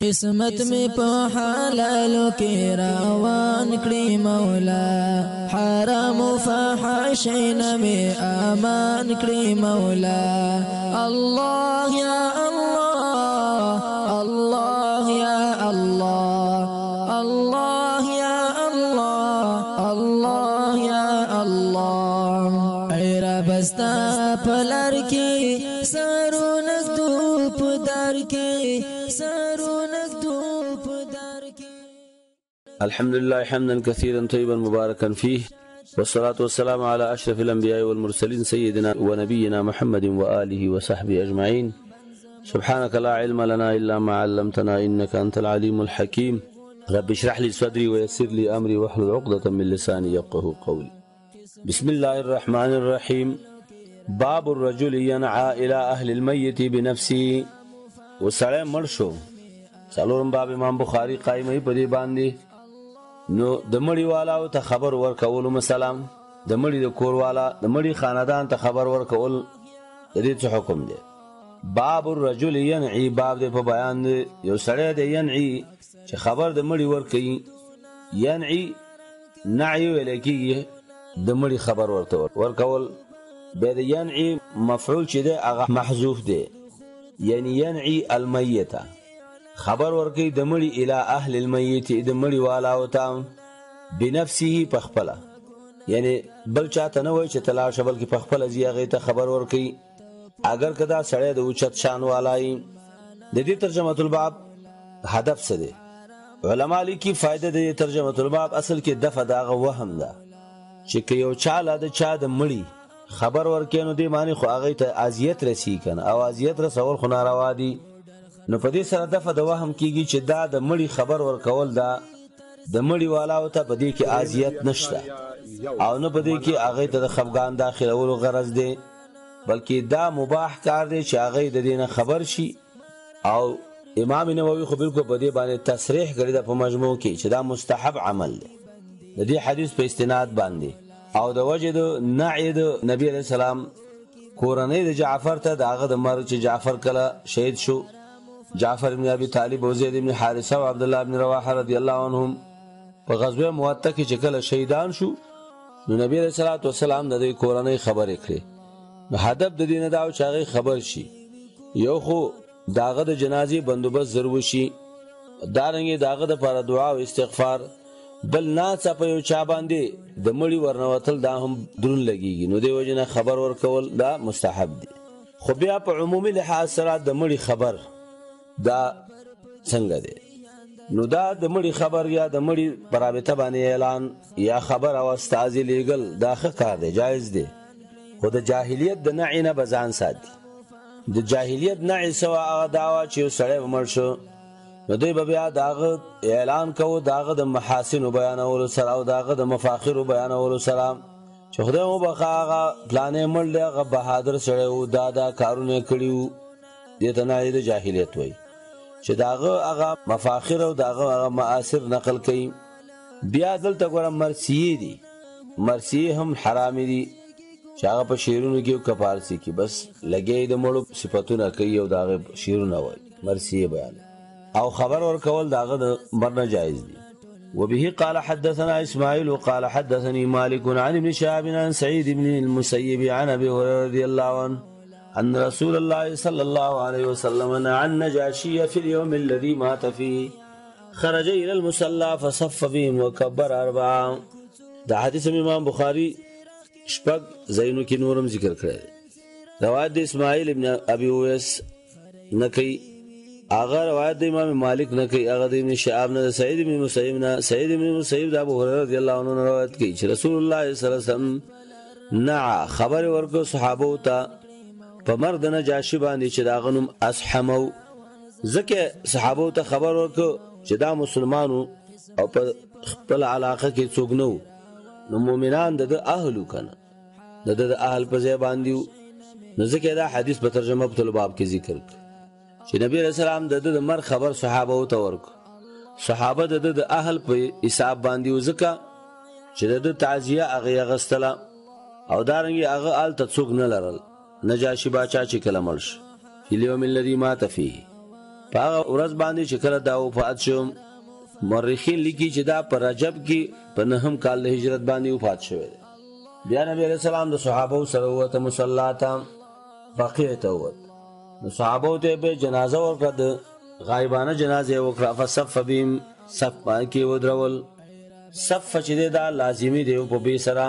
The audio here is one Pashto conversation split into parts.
قسمت می په حلالو کې روان کړی مولا، حرام او فحاشین می امان کړی مولا. الله یا الله، الله یا الله، الله یا الله، الله یا الله. ای رب ستا پلار کې سرونه دو په دار کې، سرونه دو په دار کې. الحمد لله حمدا كثيرا طيبا مباركا فيه، والصلاة والسلام على أشرف الأنبياء والمرسلين سيدنا ونبينا محمد وآله وصحبه أجمعين. سبحانك لا علم لنا إلا ما علمتنا إنك أنت العليم الحكيم. رب اشرح لي صدري ويسر لي أمري واحلل عقدة من لساني يفقه قولي. بسم الله الرحمن الرحيم. باب الرجل ينعى إلى أهل الميت بنفسه. وسړی مړ شو، څلورم باب امام بخاری قایموي په دې باندې. نو د مړي والاو ته خبر ورکولو، مثلا د مړي د کور والا، د مړي خاندان ته خبر ورکول، د دې څه حکم دی؟ باب الرجل ينعي، باب دی په بیان دی یو سړی دی ينعي چې خبر د مړي ورکوي. ينعي نعي ویل کېږي، د مړي خبر ورته ورکول. بیا د ينعي مفعول چې دی هغه محذوف دی، یعنی ينعي المیته، خبر ورکوي د مړي الی اهل المیت، د مړي والاو ته، بنفسه په خپله، یعنی بل چاته نه وایي چې ته لاړ شه، بلکې په خپله ځي هغې ته خبر ورکوي، اګر که دا سړی د اوچت شان والا وي. د دې ترجمة الباب هدف څه دی؟ علما لیکي فایده د دې ترجمة الباب اصل کې دفع د هغه وهم ده چې که یو چا له د چا د مړي خبر ورکوي نو دې معنی خو هغې ته اذیت رسي که نه، او اذیت رسول خو ناروا دي. نو په دې سره دفع د وهم کیږي چې دا د مړي خبر ورکول دا د مړي والاو ته په دې کې اذیت نشته، او نه په دې کې هغې ته د خفګان داخلولو غرض دی، بلکې دا مباح کار دی چې هغې د دې نه خبر شي. او امام نووي خو بالکل په دې باندې تصریح کړې ده په مجموع کې چې دا مستحب عمل دی د دې حدیث په استناد باندې، او د وجې د نعی د نبی علیه السلام کورنۍ د جعفر ته د هغه د مرګ چې جعفر کله شهید شو، جعفر ابن ابي طالب او زید ابن حارثه او عبد الله ابن رواحه رضی الله عنهم په غزوه مؤته کې چې کله شهیدان شو، نو نبی علیه الصلاة والسلام د دې کورنۍ خبرې کړې. نو هدف د دې نه دا و چې هغې خبر شي، یو خو د هغه د جنازې بندوبست زر وشي، دارنګې د هغه دپاره دعا او استغفار، بل ناڅاپه یو چا باندې د مړي ورنوتل دا هم درون لګیږي، نو دې وجې نه خبر ورکول دا مستحب دی. خو بیا په عمومي لحاظ سره د مړي خبر دا څنګه دی؟ نو دا د مړي خبر یا د مړي په رابطه باندې اعلان یا خبر او استازي لیږل دا ښه کار دی، جایز دی، خو د جاهلیت د نعي نه به ځان ساتي. د جاهلیت نعي څه وه؟ هغه دا وه چې یو سړی به مړ شو، نو دوی به بیا د هغه اعلان کوو، د هغه د محاسنو بیانولو سره او د هغه د مفاخرو بیانولو سره چې خدای وبخښه هغه پلانی مړ دی، هغه بهادر سړی و، دا دا کارونه یې کړي وو. دې ته نعي د جاهلیت وایي چې د هغه هغه مفاخر او د هغه هغه مآثر نقل کوي. بیا دلته ګوره مرثیې دي، مرثیې هم حرامې دي چې هغه په شعرونو کې او که فارسي کې بس لګیا د مړو صفتونه کوي او د هغې شعرونه وایي، مرثیې بیانوي او خبر ورکول د هغه د مرګ نه جایز دي. وبه قال حدثنا اسماعيل قال حدثني مالك عن ابن شهاب عن سعيد بن المسيب عن ابي هريره رضي الله عنه ان رسول الله صلى الله عليه وسلم عن النجاشي في اليوم الذي مات فيه خرج الى المصلى فصف بهم وكبر اربعه. دا حدیث امام بخاری شپږ ځایونو کې نورم ذکر کړی دی. روایت د اسماعیل ابن ابي اویس نه کوي، هغه روایت د امام مالک نه کوي، هغه د ابن شهاب نه، د سعید ابن مسیب نه، سعید ابن مسیب د ابو هريره رضی الله عنه نه روایت کوي چې رسول الله صلی الله علیه وسلم نع خبر ورکړ صحابو ته په مرګ د نجاشي باندې چې د هغه نوم اصحمه و. ځکه صحابو ته خبر ورکړ چې دا مسلمانو او په خپل علاقه کې څوک نه و، نو مؤمنان د ده اهل و که نه، د ده د اهل په ځای باندې و. نو ځکه دا حدیث په ترجمه په الباب کې ذکر کړ چې نبی علیه السلام د ده د مرګ خبر صحابه ته ورکړ. صحابه د ده د اهل په حساب باندې و، ځکه چې د ده تعزیه هغې اخیستله او دارنګې هغه هلته څوک نه لرل. نجاشي باچا چې کله مړ شو، فی اليوم الذي مات فيه، په هغه ورځ باندې چې کله دا وفات شو. مورخین لیکي چې دا په رجب کې په نهم کال د هجرت باندې وفات شوی دی. بیا نبی علیه السلام د صحابو سره ووته مصلا ته، بقیع ته ووت. نو صحابو ته به جنازه ورکړه، د غایبانه جنازه یې وکړه. فصف بهم، صف باندې کې ودرول. صف چې دی دا لازمي دی په بې سره،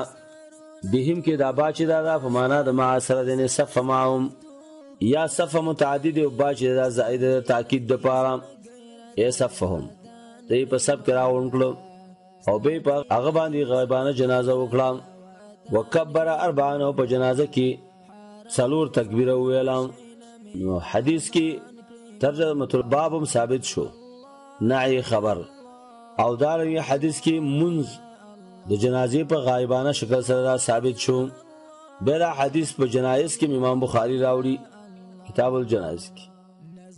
بهم کې دا با چې دا په معنا د مع سره دی، نه صف معهم یا صف متعدد دی، با چې دا زائد د تاکید دپاره ای صفهم دی په صف کې راغونډ کړو او بې په هغه باندې غایبانه جنازه وکړه. وکبر اربعا، او په جنازه کې څلور تکبیره وویله. نو حدیث کې ترجمه الباب هم ثابت شو، نعی خبر. او دارنګه حدیث کې منځ د جنازې په غایبانه شکل سره دا ثابت شو. بیا دا حدیث په جنایز کې امام بخاری راوړي کتاب الجنایز کې.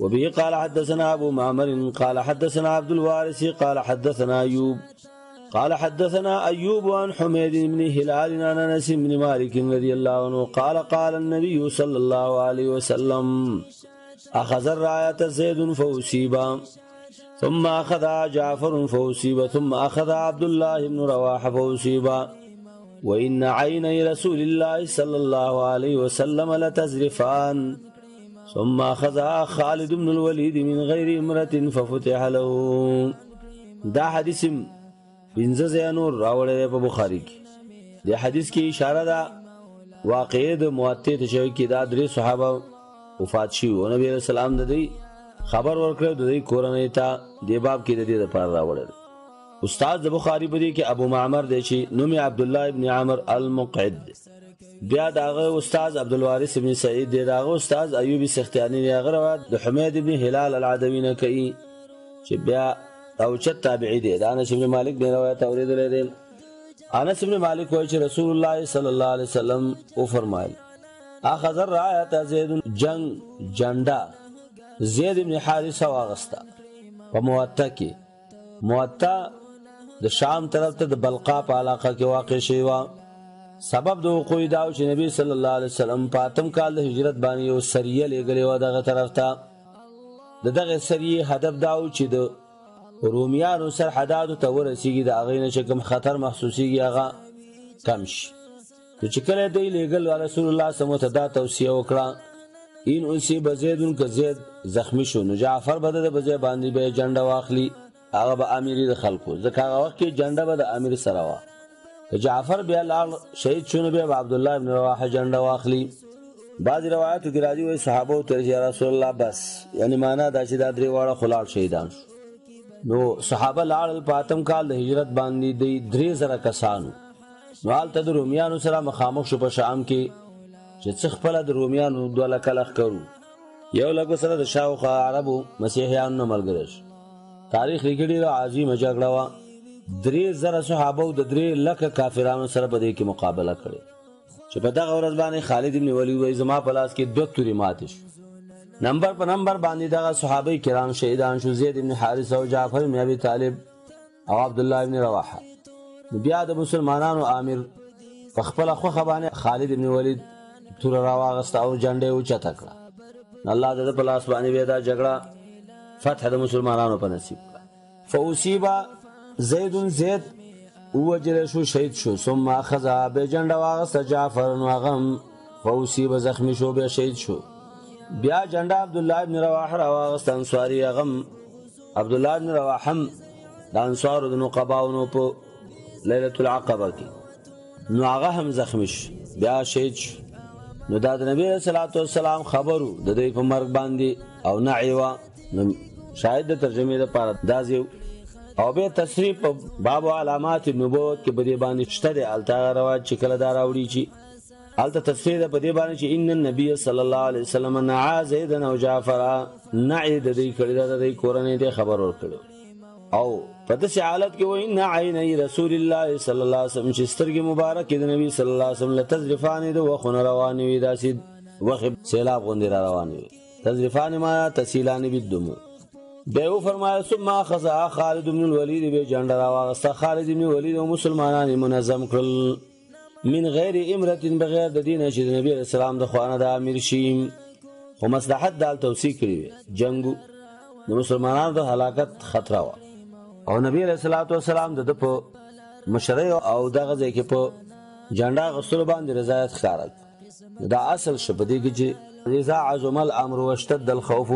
وبه قال حدثنا أبو معمر قال حدثنا عبد الوارث قال حدثنا أيوب قال حدثنا أيوب عن حميد بن هلال عن أنس بن مالك رضي الله عنه قال قال النبي صلى الله عليه وسلم أخذ الراية زيد فأصيب، ثم أخذ جعفر فأصيب، ثم أخذ عبد الله بن رواحة فأصيب، وإن عيني رسول الله صلى الله عليه وسلم لتزرفان، ثم أخذها خالد بن الوليد من غير امرة ففتح له. دا حدیث پنځه ځایه نور راوړی دی په بخاري کې. دې حدیث کې اشاره ده واقعې د موطئ ته شوې کې دا درې صحابه وفات شوي وو. نبي علیه السلام د دوی خبر ورکړی د دوی کورنۍ ته. دې باب کې د دې دپاره راوړی دی. استاد د بخاري په دې کې ابو معمر دی چې نوم یې عبدالله ابن عمر المقعد دی. بیا د هغه استاد عبدالوارث ابن سعید دی، د هغه استاد ایوب سختیاني دی. هغه روایت د حمید ابن هلال العدوي نه کوي چې بیا اوچت تابعي دی. د انس ابن مالک نه روایت اورېدلی دی. انس ابن مالک وایي چې رسول الله صلی الله علیه وسلم وفرمایل اخذ الراية زید، جنگ جنډه زید ابن حارثه واغسته په موطا کې. موطا د شام طرف ته د بلقا په علاقه کې واقع شوې وه. سبب د وقوع دا و چې نبی صلی الله علیه وسلم په اتم کال د هجرت باندې یو سریه لېږلې وه دغه طرف ته. د دغې سریې هدف دا و چې د رومیانو سرحداتو ته ورسیږي، د هغې نه چې کوم خطر محسوسیږي هغه کم شي. نو چې کله دوی لېږل رسول الله صلی الله علیه وسلم ته دا توصیه وکړه ان اصیب زید، که زید زخمی شو نو جعفر به د په ځای باندې به جنډه واخلي، هغه به امیري د خلکو، ځکه هغه وخت کې جنډه به د امیر سره وه. که جعفر بیا لاړ شهید شو نو بیا به عبدالله ابن رواحه جنډه واخلي. بعضې روایاتو کې راځي وایي صحابو ته یا رسول الله بس، یعنې معنا دا چې دا درې واړه خو لاړ شهیدان شو. نو صحابه لاړل په اتم کال د هجرت باندې دی 3000 کسانو. نو هلته د رومیانو سره مخامخ شو په شام کې چې څه خپله د رومیانو 2 لکه لښکر وو، 1 لک سره د شاوخوا عربو مسیحیانو نه ملګری شو. تاریخ لیکي ډېره عظیمه جګړه وه. 3000 صحابه د 3 لکه کافرانو سره په دې کې مقابله کړې چې په دغه ورځ باندې خالد ابن ولید وایي زما په لاس کې 2 تورې ماتې شو. نمبر په نمبر باندې دغه صحابه کرام شهیدان شو، زید ابن حارثه او جعفر ابن ابي طالب او عبدالله ابن رواحه. بیا د مسلمانانو امیر په خپله خوښه باندې خالد ابن ولید توره راواغسته او جنډه یې اوچته کړه. الله د ده په لاس باندې بیا دا جګړه فتح د مسلمانانو په نصیب کړه. فاصیب زید، زید ووژل شو، شهید شو. ثم اخذها، بیا جنډه واغسته جعفر، نو هغه هم فاصیب زخمی شو، بیا شهید شو. بیا جنډه عبدالله ابن رواحه راواغسته انصاري، هغه هم عبدالله ابن رواحه هم د انصارو د نقباونو په لیلة العقبه کې، نو هغه هم زخمی شو، بیا شهید شو. نو دا د نبی علیه الصلاة والسلام خبر و د دوی په مرګ باندې او نعی وه. نو شاید د ترجمې دپاره دا ځای او بیا تصریح په باب علامات نبوت کې په دې باندې شته دی. هلته هغه روایت چې کله دا راوړي چې هلته تصریح ده په دې باندې چې ان النبي صلی الله علیه وسلم نعا زیدا او جعفرا، نعی د دوی کړې ده، د دوی کورنۍ ته خبر ورکړی. او په داسې حالت کې وایي ان عیني رسول الله صلی الله علیه وسلم، چې سترګې مبارکې د نبی صلی الله علیه وسلم لتذرفانې د وښو نه روانې وي، داسې وښې سیلاب غوندې را روانې وي. تذرفانې معنا تسیلانې بالدموع. بیا وفرمایل ثم اخذها خالد بن الولید، بیا جنډه راواغسته خالد بن ولید او مسلمانان یې منظم کړل من غیر امرة، بغیر د دې نه چې د نبي علیه السلام د خوا نه د امیر شي. خو مصلحت دال توصیه کړې وي جنګو. د مسلمانانو د هلاکت خطر وه. او نبی علیه الصلاة والسلام د ده په مشرۍ او دغه ځای کې په جنډا غستلو باندې رضایت ښکاره کړ. دا اصل شو په دې کې چې اذا عظم الامر واشتد الخوف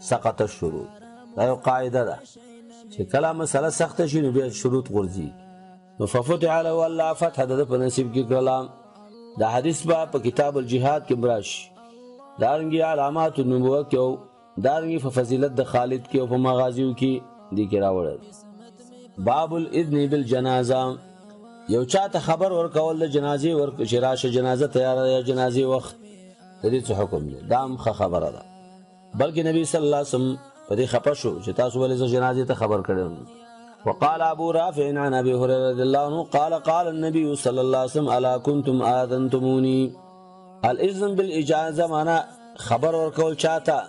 سقط الشروط. دا یو قاعده ده چې کله مسله سخته شي نو بیا شروط غورځي. نو ففتح له الله فتح د په نصیب کې کړله. دا حدیث به په کتاب الجهاد کې راشي، دارنګې علامات النبوه کې او دارنګې په فضیلت د خالد کې او په مغازیو کې دې کې راوړل. باب الاذن بالجنازه، یو چاته خبر ورکول د جنازې ورک چې راشه جنازه تیاره ده یا جنازې وخت، د دې څه حکم دی؟ دا هم ښه خبره ده. بلکې نبی صلی الله علیه وسلم په دې خفه شو چې تاسو ولې زه جنازې ته خبر کړی وم. وقال ابو رافع عن ابي هريره رضي الله عنه قال قال النبي صلى الله عليه وسلم الا كنتم اذنتموني. الاذن بالاجازه معنا خبر ورکول چاته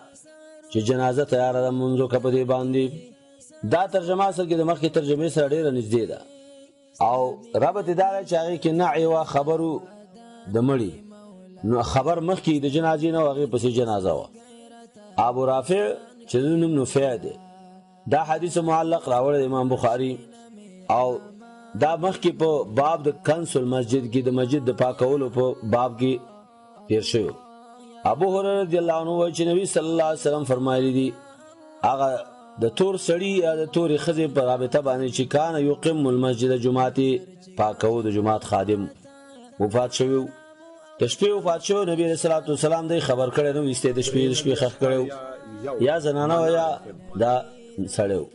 چې جنازه تیاره ده منځ وکړه په دې باندې. دا ترجمه اصل کې د مخکې ترجمې سره ډېره نږدې ده او ربط یې دا دی چې هغې کې نعی وه خبرو د مړي، نو خبر مخکې د جنازې نه وه، هغې پسې جنازه وه. ابو رافع چې د نوم نفیع دی، دا حدیث معلق راوړی امام بخاری، او دا مخکې په باب د کنس المسجد کې د مسجد د پاکولو په باب کې تیر شوی. ابو هريره رضی الله عنه وایي چې نبی صلی الله علیه وسلم فرمایلی دي هغه د تور سړي یا د تورې ښځې په رابطه باندې چې کان یقیم المسجد، جومات یې پاکوو، د جومات خادم وفات شوی و، د شپې وفات شوی. نبی علیه الصلاة والسلام دی خبر کړی نه و، ایستی د شپې ښخ کړی و، یا زنانه وه یا دا سړی و.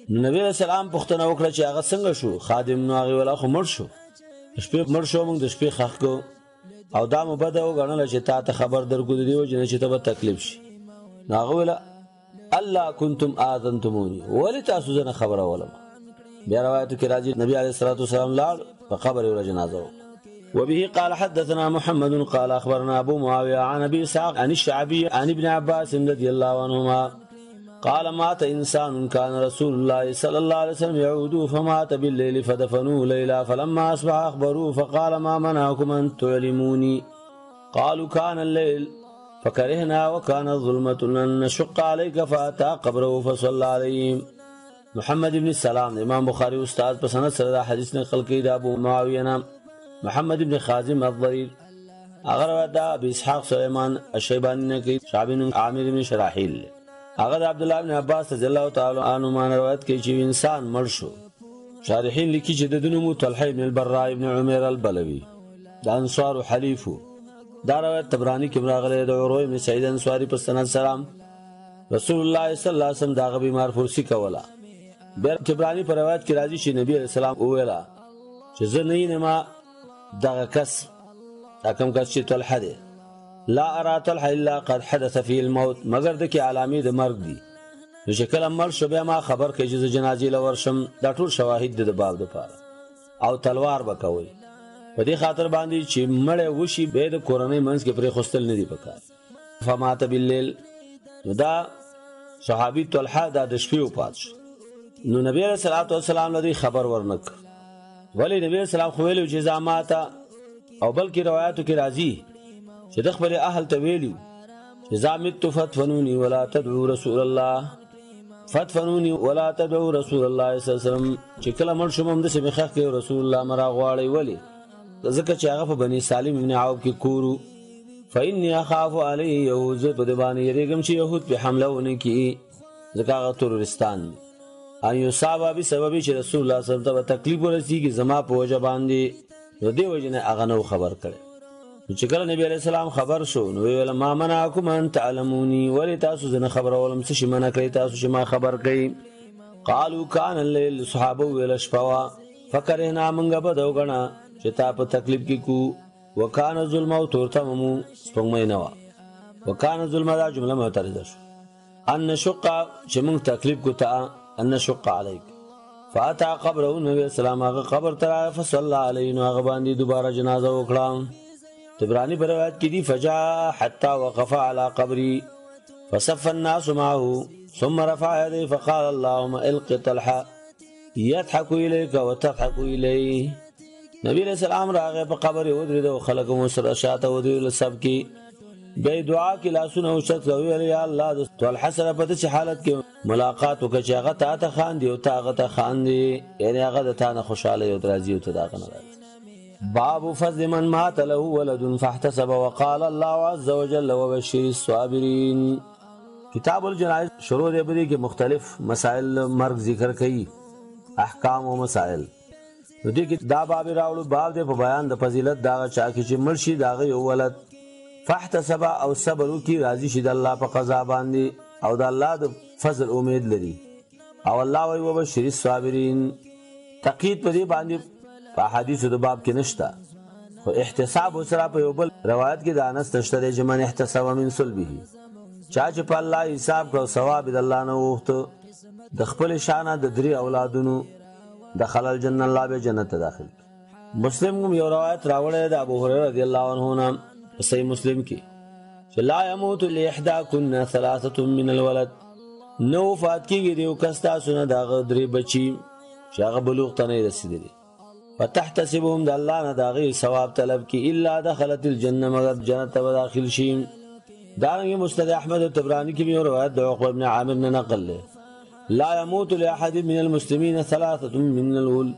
نو نبی علیه السلام پوښتنه وکړه چې هغه څنګه شو خادم؟ نو هغې ویل خو مړ شو، د شپې مړ شو، موږ د شپې ښخ کړو او دا مو بده وګڼله چې تا ته خبر درکړو د دې وجې نه چې ته به تکلیف شي. نو هغه ویله الله کنتم آذنتموني، ولې تاسو زه نه خبرولم؟ بیا روایتو کې راځي نبی علیه الصلاة والسلام لاړ په قبر یې ورله جنازه وکړه. وبه قال حدثنا محمد قال أخبرنا أبو معاوية عن أبي إسحاق عن الشعبي عن ابن عباس رضي الله عنهما قال مات إنسان كان رسول الله صلى الله عليه وسلم يعود فمات بالليل فدفنوه ليلا، فلما أصبح أخبروه فقال ما منعكم أن تعلموني؟ قالوا كان الليل فكرهنا وكان الظلمة أن نشق عليك، فأتى قبره فصلى عليهم. محمد بن السلام امام بخاری استاد په سند سره دا حدیث نقل کړي د ابو معاویه نه محمد بن خازم الضریر، هغه روایت ده ابي اسحاق سلیمان الشیباني نه کوي، شعبي نوم عامر بن شراحیل، هغه د عبدالله بن عباس رضی الله تعالی عنهما روایت کوي چې انسان مړ شو. شارحین لیکي چې د ده نوم طلحه بن البراء بن عمیر البلوي، د انصارو حلیف و. دا روایت طبراني کې راغلی د عروه بن سعید انصاري په سند سلام رسول الله صلی الله علیه وسلم د هغه بیمار پرسي کوله. بیا طبراني په روایت کې راځي چې نبی علیه السلام وویله چې زه نه ینم دغه کس، دا کوم کس چې طلحه دی، لا ارى طلحه الا قد حدث فيه الموت، مګر ده کې علامې د مرګ دي. نو چې کله مړ شو بیا ما خبر کړئ چې زه جنازې له ورشم. دا ټول شواهد دي د باب دپاره. او تلوار به کوئ په دې خاطر باندې چې مړی وشي بیا د کورنۍ منځ کې پرېښوستل نه دي پکار. فمات باللیل، نو دا صحابي طلحه دا د شپې وفات شو. نو نبی علیه الصلاة والسلام له دې خبر ورنه کړ. ولې نبی علیه السلام خو ویلي چې زه ماته، او بلکې روایاتو کې راځي چې د خپل اهل ته ویلي چې اذا مت فادفنوني ولا تدعو رسول الله، فادفنوني ولا تدعو رسول الله صلی الله علیه وسلم، چې کله مړ شوم همداسې مې ښخ کړئ رسول الله مه راغواړئ. ولې؟ ځکه چې هغه په بني سالم بن عوف کې کور و. فإني أخاف عليه یهود، زه په دې باندې یېرېږم چې یهود پرې حمله ونه کړي، ځکه هغه تروریستان دي. ان یصاب بسبب چې رسول الله صلی الله علیه وسلم ته به تکلیف ورسېږي زما په وجه باندې، نو دې وجې نه هغه نه و خبر کړی. نو چې کله نبی علیه السلام خبر شو نو ویې ویل ما منعکم ان تعلموني، ولې تاسو زه نه خبرولم؟ څه شي منع کړئ تاسو چې ما خبر کړئ؟ قالو کان اللیل، صحابه وویل شپه وه، فکرهنا موږ بده وګڼه چې تا په تکلیف کې کو، وکان ظلم او تورتمه مو سپوږمۍ نه وه. وکان ظلم دا جمله معترضه شو، ان نشق چې موږ تکلیف کو تا، ان نشق علیک. فاتا قبره، نبی السلام هغه قبر ته راغی، فصلی علیه، نو هغه باندې دوباره جنازه وکړه. طبراني په روایت کې دي فجاء حتى وقف على قبري فصف الناس معه ثم رفع يديه فقال اللهم الق طلحه يضحك إليك وتضحك إليه. نبی علیہ السلام راغی په قبر یې ودرېد او خلک مو سره شاته ودرېدل سب کې. بیا دعا کې لاسونه اوچت کړه، ویل یا الله د طلحه سره په داسې حالت کې ملاقات وکړه چې هغه تا ته خاندي او تا هغه ته خاندي، یعنې هغه د تا نه خوشحاله او راضي او ته د هغه نه راضي. باب فضل من مات له ولد فاحتسب وقال الله عز وجل وبشر الصابرين. کتاب الجنائز شروع دی، په دې کې مختلف مسائل مرګ ذکر کوي، احکام او مسائل. نو دې کې دا باب راوړو، باب دی په بیان د فضیلت د هغه چا کې چې مړ شي د هغه یو ولد، فاحتسب او صبر وکړي، راضي شي د الله په قضا باندې او د الله د فضل امید لري، او الله وایي وبشر الصابرین. تقید په دې باندې په احادیثو د باب کې نشته، خو احتساب سره په یو بل روایت کې د انس نشته دی چې من احتسب من صلبه، چا چې په الله حساب کړو ثواب د الله نه وغوښته د خپل شانه د درې اولادونو، دخل الجنه، الله به جنت ته داخل کړي. مسلم هم یو روایت راوړی د ابو هريره رضی الله عنه نه په صحیح مسلم کې چې لا يموت لاحداكن ثلاثه من الولد، نو وفات کېږي د یو کس تاسو نه د هغه درې بچي چې هغه بلوغ ته نه رسېدلي، فتحتسبهم، د الله نه د هغې ثواب طلب کړي، الا دخلت الجنه، مګر جنت ته به داخل شي. دارنګه مسند احمد الطبراني کې یو روایت د عقبه بن عامر نه نقل دی، لا يموت لأحد من المسلمين ثلاثة من الول،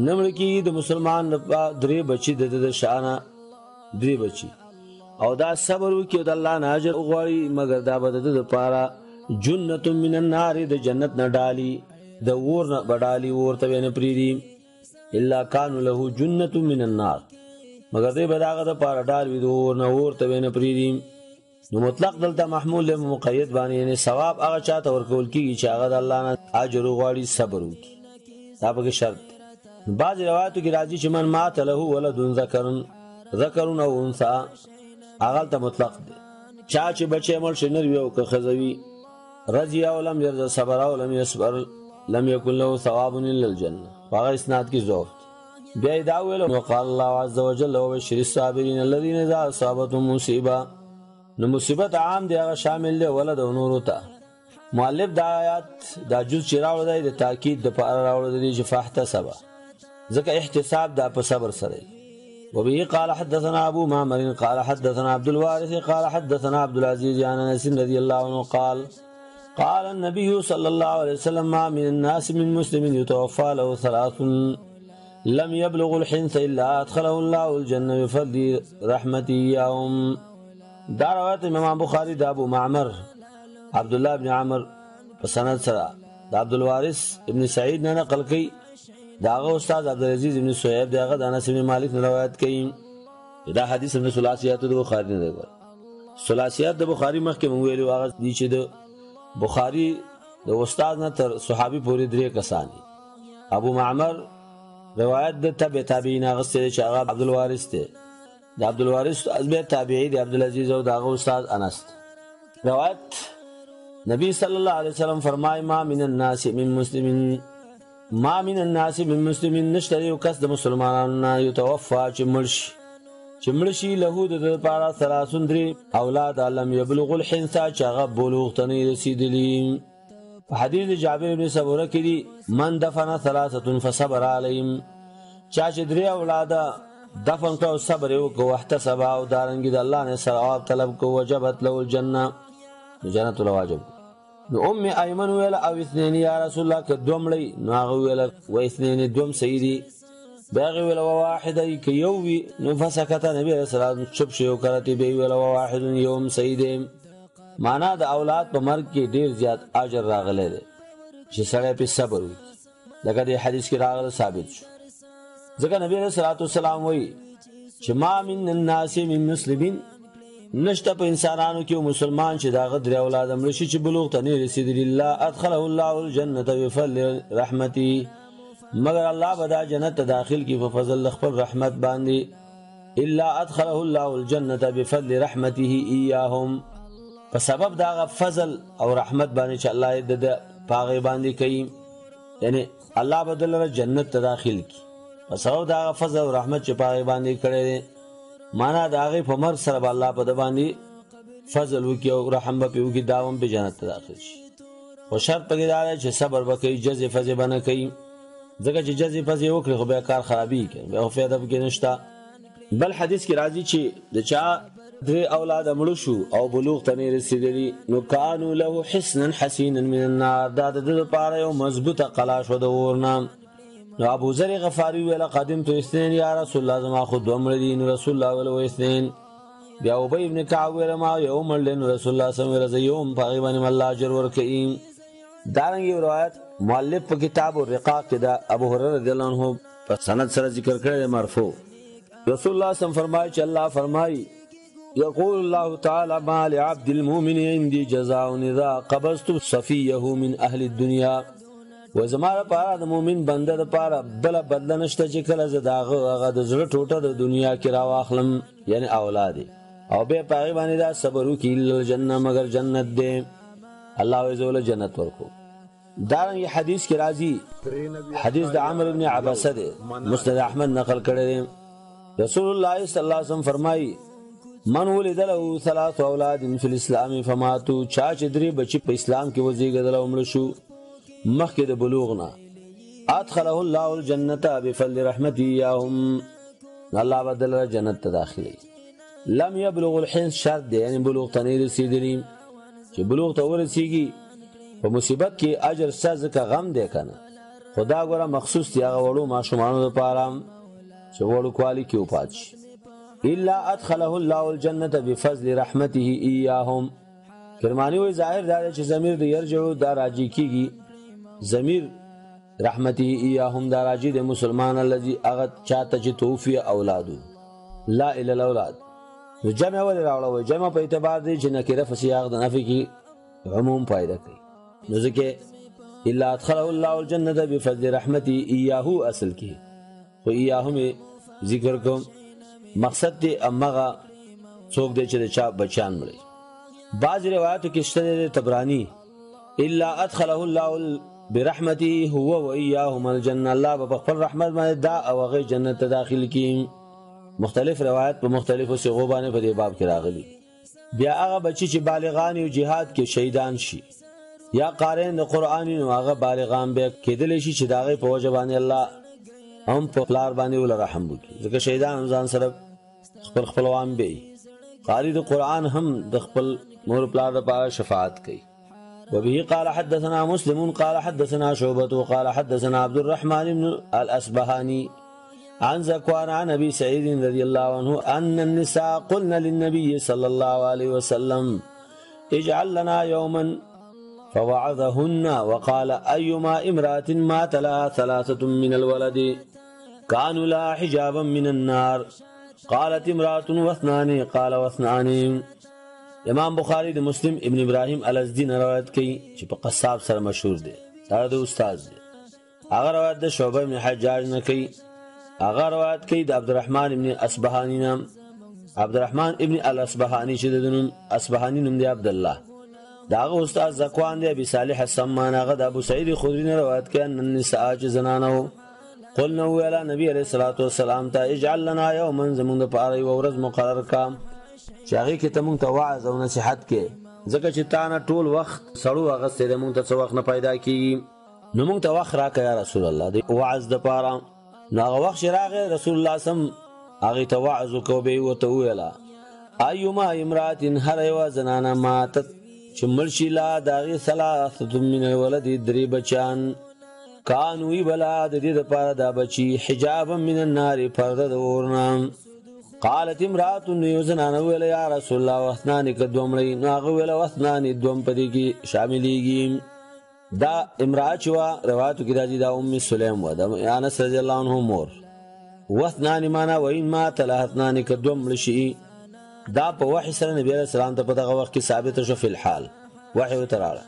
نه مړ کېږي د مسلمان لپاره درې بچي د ده د شانه درې بچي، او دا صبر وکړي او د الله نه اجر وغواړي، مګر دا به د ده دپاره جنة من النار، د جنت نه ډالي، د اور نه به ډالي، اور ته به نه پرېږدي، الا کانو له جنة من النار، مګر دی به د هغه دپاره ډال وي د اور نه، اور ته به نه پرېږدي. نو مطلق دلته محمول له مقید باندې، یعنې ثواب هغه چا ته ورکول کېږي چې هغه د الله نه اجر وغواړي، صبر وکړي، دا پکې شرط دی. بعضې روایتو کې راځي چې من مات له ولد ذکر، ذکر او انثی، هغه هلته مطلق دی، چا چې بچی مړ شي نر وي او که ښځه وي، رضي او لم یرض، صبر او لم یصبر، لم یکن له ثواب الا الجنه، په هغه اسناد کې ضعف دی. بیا یې دا وویل وقال الله عز وجل وبشر الصابرین الذین اذا اصابتهم مصیبه، نو مصیبت عام دی، هغه شامل دی ولد او نورو ته. مؤلف دا آیات دا جز چې راوړی دی د تاکید دپاره راوړی دی چې فاحتسبه، ځکه احتساب دا په صبر سره دی. وبه قال حدثنا أبو معمر قال حدثنا عبد الوارث قال حدثنا عبد العزيز عن أنس رضي الله عنه قال قال النبي صلى الله عليه وسلم ما من الناس من مسلم يتوفى له ثلاث لم يبلغ الحنث إلا أدخله الله الجنة بفضل رحمته إياهم. دا روایت امام بخاری د ابو معمر عبد الله بن عمر په سند سره د عبد الوارث ابن سعید نه نقل کوي، د هغه استاد عبدالعزیز ابن صهیب د هغه د انس بن مالک نه روایت کوي. دا حدیث هم د ثلاثیات د بخاري نه دی. ثلاثیات د بخاري مخکې مونږ ویلي هغه دي چې د بخاري د استاد نه تر صحابي پورې درې کسان دي. ابو معمر روایت د تبع تابعین اخیستی دی چې هغه عبدالوارث دی، د عبدالوارث بیا تابعي دی عبدالعزیز او د هغه استاد انس دی. روایت نبی صلی الله علیه وسلم فرمای ما من الناس من مسلم، ما من الناس من مسلم، نشته یو کس د مسلمانانو نه یتوفا چې مړ شي، چې مړ شي له د ده لپاره ثلاثون درې اولاد لم یبلغ الحنث، چې هغه بلوغ ته نه رسېدلي. په حدیث جابر بن سمره کې دي من دفن ثلاثة فصبر علیهم، چا چې درې اولاده دفن کړه او صبر یې وکړو، واحتسب او دارنګې د الله نه ثواب طلب کړو، وجبت له الجنة، نو جنت له واجب. نو ام ایمن ویل او اثنین یا رسول الله، که دوه مړی؟ نو هغه ویل و اثنین، دوم صحیح دي. بیا هغې ویل و واحده، که یو وي؟ نو فسکت، نبي علیه السلام چوپ شو یو کرتې، بیا یې ویل و واحد، یو هم صحیح دی. معنا د اولاد په مرګ کې ډېر زیات اجر راغلی دی چې سړی پرې صبر وکړي، لکه دې حدیث کې راغلی ثابت شو. ځکه نبی علیه الصلاة والسلام وایي چې ما من الناس من مسلمین، نشته په انسانانو کې یو مسلمان چې د هغه درې اولاده مړه شي چې بلوغ ته نه رسېدلي، الله ادخله الله الجنة بفضل رحمته، مګر الله به دا جنت ته داخل کړي په فضل د خپل رحمت باندې، الا ادخله الله الجنة بفضل رحمته ایاهم، په سبب د هغه فضل او رحمت باندې چې الله یې د ده په هغې باندې کوي، یعنې الله به ده لره جنت ته داخل کړي په سبب د هغه فضل او رحمت چې په هغې باندې کړی دی. معنا د هغې په مرګ سره به الله په ده باندې فضل وکړي او رحم به پرې وکړي، دا هم پرې جنت ته داخل شي. خو شرط پکې دا دی چې صبر به کوي، جزې فزې به نه کوي، ځکه چې جزې فزې وکړي خو بیا کار خرابېږي، بیا خو فایده پکې نشته. بل حدیث کې راځي چې د چا درې اولاده مړه شو او بلوغ ته نه رسېدلي، نو کانو له حصنا حسینا من النار، دا د ده دپاره یو مضبوطه قلا شوه د اور نه. نو ابو ذر غفاري ویله قدمت اثنین یا رسول الله، زما خو دوه مړه دي. نو رسول الله ویله واثنین. بیا ابی ابن کعب ویله ما یو مړ دی. نو رسول الله صلی الله علیه وسلم ویله زه یو هم، په هغې باندې الله اجر ورکوي. دارنګه یو روایت مؤلف په کتاب الرقاق کې د ابو هريره رضی الله عنه په سند سره ذکر کړی دی مرفوع. رسول الله صلی فرمایي چې الله فرمایي يقول الله تعالى ما لعبد المؤمن عندي جزاء اذا قبضت صفيه من اهل الدنيا. و زما لپاره د مؤمن بنده لپاره بله بدله نشته چې کله زه د هغه هغه د زړه ټوټه د دنیا کې راواخلم، یعنی اولاد، او بیا په هغې باندې دا صبر وکړي الا الجنه، مګر جنت دی. الله وایي زه له جنت ورکوم. دارنګه حدیث کې راځي، حدیث د عمرو بن عبسه دی، مسند احمد نقل کړی دی. رسول الله صلی الله علیه وسلم فرمایي من ولد له ثلاث اولاد فی الاسلام فماتوا، چا چې درې بچي په اسلام کې وزیږېدل او مړه شو مخکې د بلوغ نه، ادخله الله الجنة بفضل رحمته ایاهم، الله به دلته جنت ته داخلوي. لم یبلغ الحنث شرط دی، یعنی بلوغ ته نه رسېدلي، چې بلوغ ته ورسیږي په مصیبت کې اجر شته ځکه غم دی که نه، خو دا ګوره مخصوص دی هغه وړو ماشومانو دپاره چې وړوکوالي کې وفات شي. الا ادخله الله الجنة بفضل رحمته ایاهم. کرمانی وایي ظاهر دا دی چې ضمیر د یرجعو دا راجع کیږي، ضمیر رحمته ایاهم دا راجع دی مسلمان الذي هغه چاته چې توفي اولادو لا الی الاولاد. نو جمع ولې راوړه؟ وایي جمع په اعتبار دی چې نکره په سیاق د نفي کې عموم پیدا کوي، نو ځکه الا ادخله الله الجنة بفضل رحمته ایاه اصل کې، خو ایاهم ذکر کوم، مقصد دی همغه څوک دی چې د چا بچیان مړي. بعض روایتو کې شته دی طبراني الا ادخله الله برحمته هو وإياهم الجنة، الله به په خپل رحمت باندې دا او هغې جنت ته داخل کړي. مختلف روایت په مختلفو صیغو باندې په دې باب کې راغلي. بیا هغه بچي چې بالغان یو جهاد کې شهیدان شي یا قارین د قرآن، نو هغه بالغان بیا کېدلی شي چې د هغې په وجه باندې الله هم په پلار باندې وله رحم وکړي، ځکه شهیدان هم ځان سره خپل خپلوان بیایي. قاری د قرآن هم د خپل مور پلار لپاره شفاعت کوي. وبه قال حدثنا مسلم قال حدثنا شعبة قال حدثنا عبد الرحمن بن الأصبهاني عن زكوان عن أبي سعيد رضي الله عنه أن النساء قلن للنبي صلى الله عليه وسلم اجعل لنا يوما فوعظهن وقال أيما امرأة مات لها ثلاثة من الولد كانوا لها حجابا من النار قالت امرأة واثنان قال واثنان. امام بخاری د مسلم ابن ابراهیم الازدی نه روایت کوي چې په قصاب سره مشهور دی، دا د استاد دی. هغه روایت د شعبه ابن حجاج نه کوي، هغه روایت کوي د عبدالرحمن ابن اصبهاني نه، عبدالرحمن ابن الاصبهاني چې د نوم اصبهاني نوم دی عبدالله، د هغه استاد زکوان دی ابي صالح السمان، هغه د ابو سعید خدري نه روایت کوي ان النساء چې زنانه وو قلنا ویله نبی علیه الصلاة والسلام ته اجعل لنا یوما، زموږ دپاره یوه ورځ مقرر کا چې هغې کې ته موږ ته وعظ او نصیحت کې، ځکه چې تا نه ټول وخت سړو اخیستی دی، موږ ته څه وخت نه پیدا کیږي، نو موږ ته وخت راکړه یا رسول الله د وعظ دپاره. نو هغه وخت چې راغی رسول الله سم هغې ته وعظ وکړو، بیا یې ورته وویله ایما امرأة، هره یوه زنانه ماتت چې مړ شي لا د هغې ثلاثة من الولد درې بچیان، کانو وي بلا د دې دپاره دا بچي حجابا من النار پرده د اور نه. قالت امرأة، نو یو زنانه وویله یا رسول الله واثنان که دوه مړی، نو هغه وویله واثنان دوم په دې کې شاملېږي. دا امرأة چې وه روایتو کې راځي دا ام سلیم وه، د انس رضی الله عنه مور. واثنان معنا وإن مات لها اثنان که دوه مړه شي، دا په وحي سره نبی علیه السلام ته په دغه وخت کې ثابته شو فی الحال، وحي ورته راغله.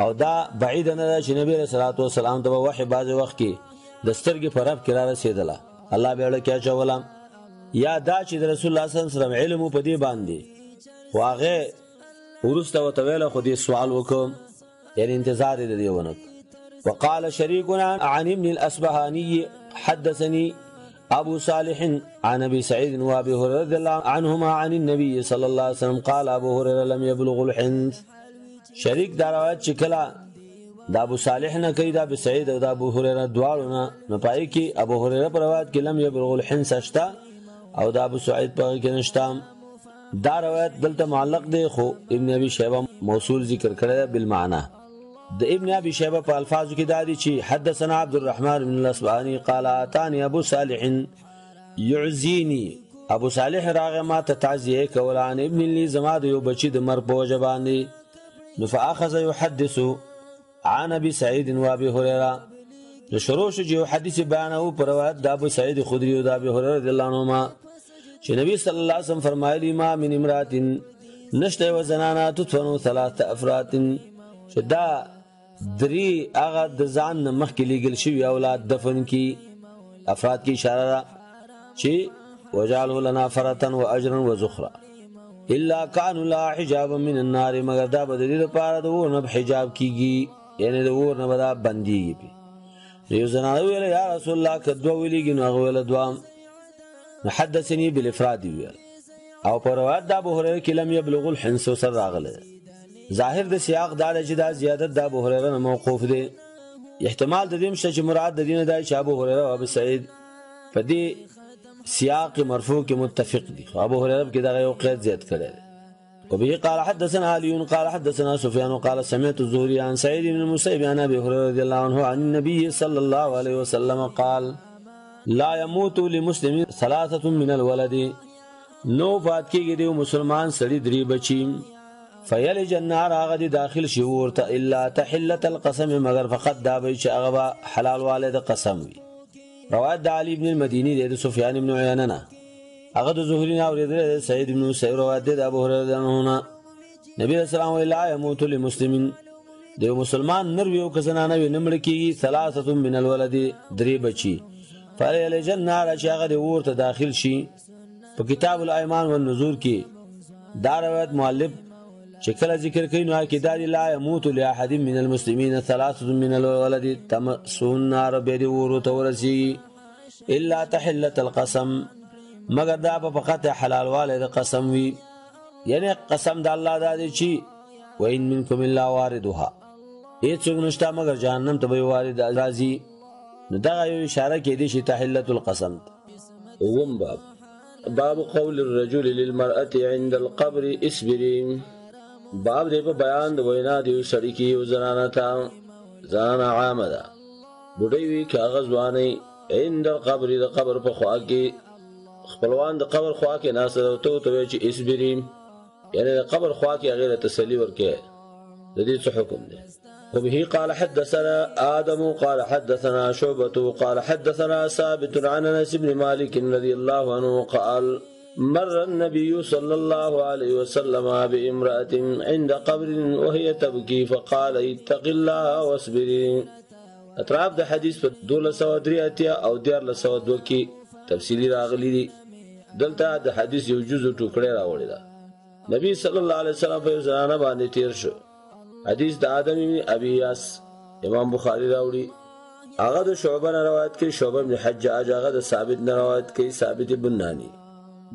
او دا بعیده نه ده چې نبی علیه الصلاة والسلام ته به وحي بعضې وخت کې د سترګې په رب کې را رسېدله، الله به یې ړه کې اچوله، یا دا چې د رسول الله صلی الله علیه وسلم علم و په دې باندې، خو هغې وروسته ورته ویله خو دې سوال وکړ، یعنې انتظار یې د دې ونه کړ. وقال شريكنا عن ابن الأصبهاني حدثني أبو صالح عن أبي سعيد وأبي هريرة رضي الله عنهما عن النبي صلى الله عليه وسلم قال أبو هريرة لم يبلغ الحنث. شریک دا روایت چې کله د ابو صالح نه کوي د ابو سعید او د ابو هريره دواړو نه، نو پای کې ابو هريره په روایت کې لم يبلغ الحنث شته او د ابو سعید په کې نشته. دا روایت دلته معلق دی، خو ابن ابي شیبه موصول ذکر کړی دی بالمعنى. د ابن ابي شیبه په الفاظو کې دا دي چې حدثنا عبد الرحمن بن الاصبهاني قال اتاني ابو صالح يعزيني، ابو صالح راغی ما ته تعزیه کوله عن ابن لي زما د یو بچي د مرګ په وجه باندې. نو فاخذ يحدث عن ابي سعيد وابي هريره، نو شروع شو چې یو حدیث بیانوو په روایت د ابو سعید خدري او د ابي هريره رضی الله عنهما چې نبی صلی الله علیه وسلم فرمایلی ما من امرات، نشته یوه زنانه تدفن ثلاثه افرات، چې دا درې هغه د ځان نه مخکې لیږل شوي اولاد دفن کی. افراد کې اشاره ده چې وجعله لنا فرطا واجرا وزخرا الا كانوا لا حجابا من النار، مګر دا به د دې لپاره د اور نه حجاب کیږي، یعنې د اور نه به دا بندیږي. یو زنانه ویله یا رسول الله که دوه ولیږي، نو هغه ویله دوه. نو حدثني بالافراد ویل. او په روایت د ابو هريره کې لم یبلغ الحنس سره راغلی. ظاهر د سیاق دا دی چې دا زیادت د ابو هريره نه موقوف دی. احتمال د دې هم شته چې مراد د دې نه دی چې ابو هريره او ابو سعید په دې سیاق مرفوع کې متفق دي، خو ابو هريره کې دغه یو قید زیات کړی دی. وبه قال حدثنا علي قال حدثنا سفيان قال سمعت الزهري عن سعيد بن المسيب عن ابي هريره رضي الله عنه عن النبي صلى الله عليه وسلم قال لا يموت لمسلم ثلاثه من الولد، نو فات کېږي د مسلمان سړي درې بچي، فیلج النار، هغه دې داخل شي ورته الا تحلة القسم، مګر فقط دا به چې هغه به حلال والی د قسم وي. روایت د علي بن المدیني دی د سفیان بن عیینه نه، هغه د زهري نه اورېدلی دی، سعید بن مسیب روایت دی د ابو هريره رضی الله عنه نه. نبي علیه السلام وایي لا یموت لمسلم، د یو مسلمان نر وي او که زنانه وي نه مړه کېږي ثلاثة من الولد، درې بچي، فیلج النار، چې هغه دې اور ته داخل شي. په کتاب الایمان والنذور کې دا روایت مؤلف چې کله ذکر کوي نو کې دا دی لا يموت لاحد من المسلمين ثلاثه من الولد تمسه النار، بیا دې اور ته ورسېږي الا تحلة القسم، مګر دا به فقط حلال والی د قسم وي، یعنې قسم د الله دا دی چې وان منکم الا واردها، هېڅوک نشته مګر جهنم ته به وارد راځي. نو دغه یو اشاره کېدای شي تحلة القسم ته. اووم باب، باب قول الرجل للمرأة عند القبر اصبري. باب دی په بیان د وینا د یو سړي کې یو زنانه ته، زنانه عامه ده، بوډۍ وي که هغه ځوانۍ، عند القبر، د قبر په خوا کې، خپلوان د قبر خوا کې ناسته ده، ورته ورته وایي چې اصبري، یعنې د قبر خوا کې هغې له تسلي ورکوي. د دې څه حکم دی؟ وبه قال حدثنا آدم قال حدثنا شعبة قال حدثنا ثابت عن أنس بن مالك رضي الله عنه قال مر النبي صلى الله عليه وسلم بامرأة عند قبر وهي تبكي فقال اتق الله واصبري. اطراف د حدیث په 1283 او 1302 کې تفصیلي راغلي دي. دلته د حدیث یو جزء ټوکړی راوړی ده. نبی صلی الله علیه وسلم په یو زنانه باندې تیر شو. حدیث د آدم بن ابي یاس امام بخاری راوړي، هغه د شعبه نه روایت کوي، شعبه بن حجاج، هغه د ثابت نه روایت کوي، ثابت بن نانی،